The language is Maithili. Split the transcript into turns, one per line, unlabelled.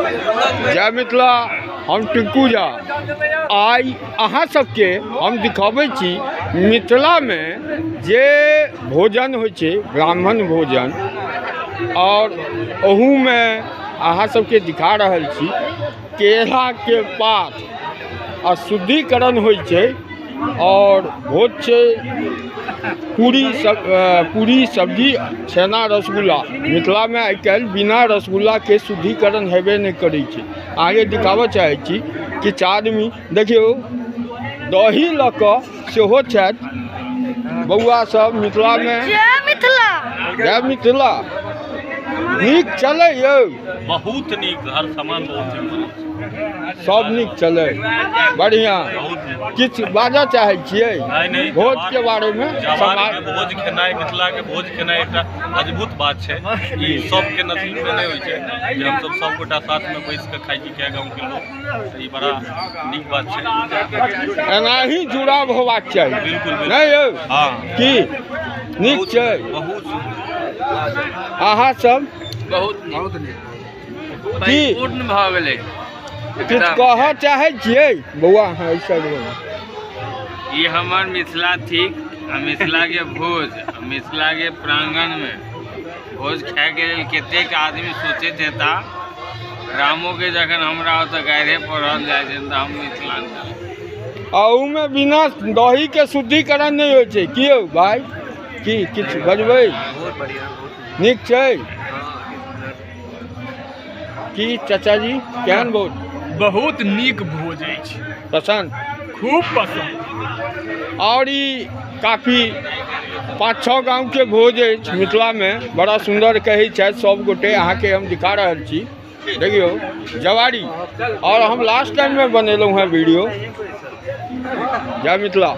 जय मिथिला। हम टिंकू झा। आइ अहाँ सबके हम दिखाबै छी मिथिलामे जे भोजन होइ छै, ब्राह्मण भोजन, और ओहूमे अहाँ सबके दिखा रहल छी केलाके पात आ शुद्धिकरण होइ छै और भोज छै पूरी सब्जी, छेना, रसगुल्ला। मिथिलामे आइ काल्हि बिना रसगुल्लाके शुद्धिकरण हेबे नहि करै छै। आगे दिखाबऽ चाहै छी किछु आदमी देखियौ दही लऽ कऽ सेहो छथि बौआ सब मिथिलामे।
जय मिथिला।
जय मिथिला। नीक चलै यौ?
बहुत नीक, हर सामान बहुत नीक।
सब नीक चलै, बढ़िआँ। किछु बाजऽ चाहै छियै
नहि,
भोज के बारेमे?
जवारके भोज खेनाइ, मिथिलाके भोज खेनाइ एकटा अद्भुत बात छै। ई सबके नसीबमे नहि होइ छै जे हमसब सब गोटा साथमे बैस कऽ खाइ छी, कए गाँवके लोक। तऽ ई बड़ा नीक बात छै।
एनाही जुड़ाव होबाक चाही।
बिल्कुल, बिल्कुल।
नहि यौ?
हँ।
की नीक छै?
बहुत।
अहाँ सब?
बहुत नीक।
की?
परिपूर्ण भऽ गेलै।
किछु कहऽ चाहै छियै बौआ? अहाँ एहि साइड मे।
ई हमर मिथिला थिक आ मिथिला के भोज आ मिथिला के प्रांगण में भोज खायके लेल कतेक आदमी सोचैत हेता। रामो के जखन हमरा ओतऽ गारिये पढ़ल जाइ छै तऽ हम मिथिलांचल
आ ओहूमे बिना दहीके शुद्धिकरण नहि होइ छै। की यौ भाय, की किछु बजबै?
बहुत बढ़िया, बहुत
नीक छै। की चाचाजी, केहन भोज?
बहुत नीक भोज अछि।
पसन्द?
खूब पसन्द।
और ई काफी 5-6 गाँवके भोज अछि मिथिलामे। बड़ा सुन्दर कहै छथि सब गोटे। अहाँके हम दिखा रहल छी, देखियौ जवारी। और हम लास्ट टाइममे बनेलहुँ हेँ वीडियो। जय मिथिला।